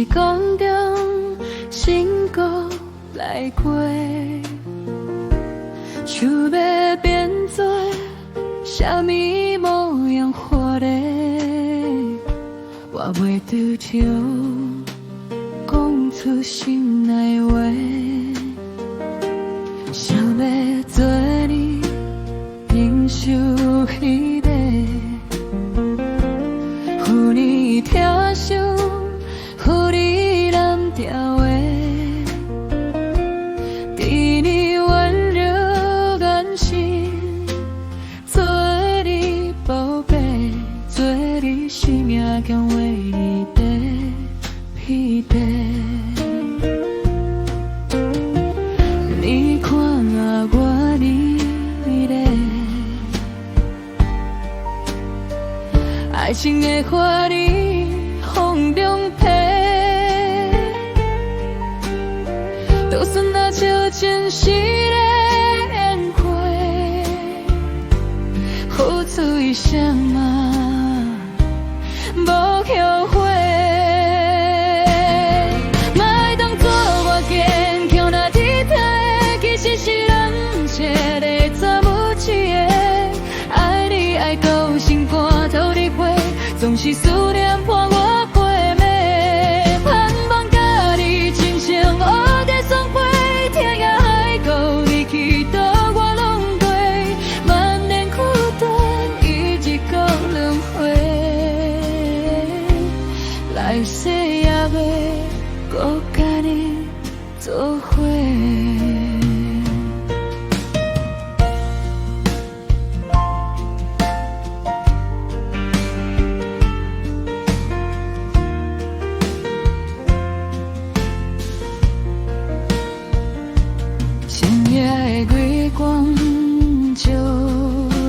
是空中先閣來過，想欲變做啥物模樣活的，我袂拄著講出心內話，想欲做你忍受彼个，予你疼惜，予你攬牢的，佇你溫柔眼神，做你寶貝，做你生命兼為你的彼個。你看我美麗，愛情的花佇風中飛，就算若笑前世的緣過，付出一生嘛無後悔。莫當作我堅強若鐵塔的，其實是咱一个查某一个。愛你愛到心肝頭裡火，總是思念伴我過暝。盼望佮你親像烏蝶雙飛，天涯海角你去佗我攏對，萬年苦短，一日閣輪迴，來世也欲閣佮你做伙。深夜的月光照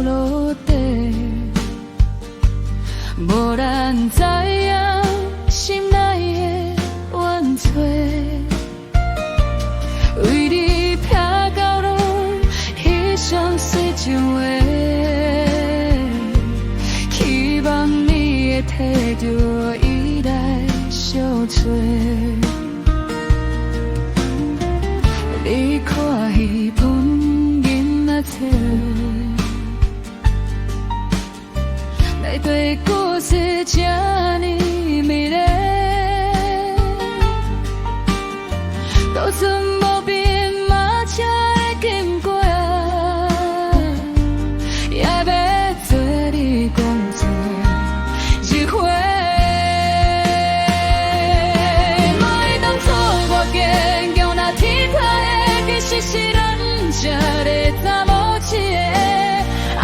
落地，無人知影心內的怨嗟。為你避到落彼雙水情話，希望你會提著伊來相揣。你看彼本囡仔冊，內底故事這呢美麗，就算無變馬車的經過，也欲做你講做一回。莫當作我堅強若鐵塔的，其實是咱這个查某一個。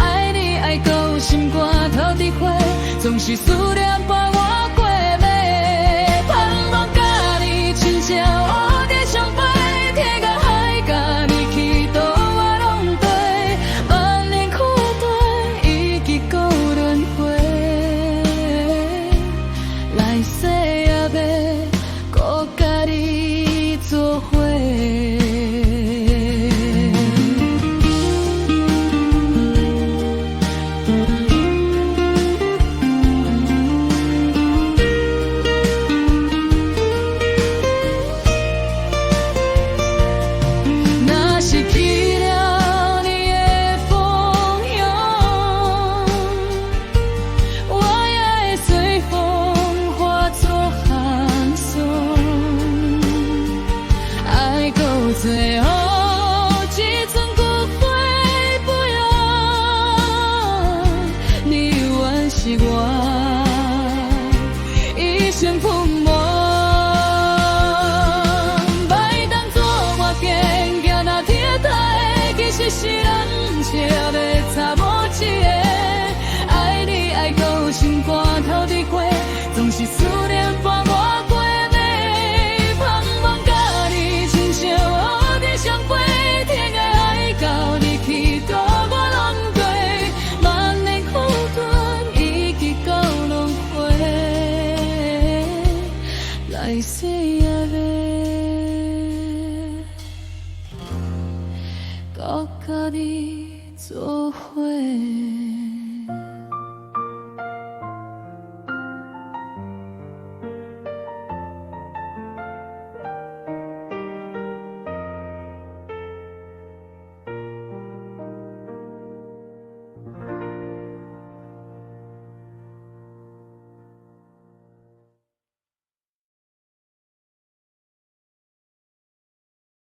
愛你愛到心肝頭佇火，總是思念伴我過暝。盼望佮你親像烏蝶雙飛，天涯海角你去佗我攏對，萬年苦短，一記閣輪迴，來世也欲閣佮你做伙。若失去了你的風向，我也會隨風化作寒霜。愛到最後，一寸骨灰不用，你原是我一生父母。莫當作我堅強若鐵塔的，其實是咱這個查某一個。愛你愛到心肝頭佇火，總是思念伴我過暝。盼望佮你親像烏蝶雙飛，天涯海角你去佗我攏對，萬年苦短，一記閣輪迴，來世也欲閣佮你做伙。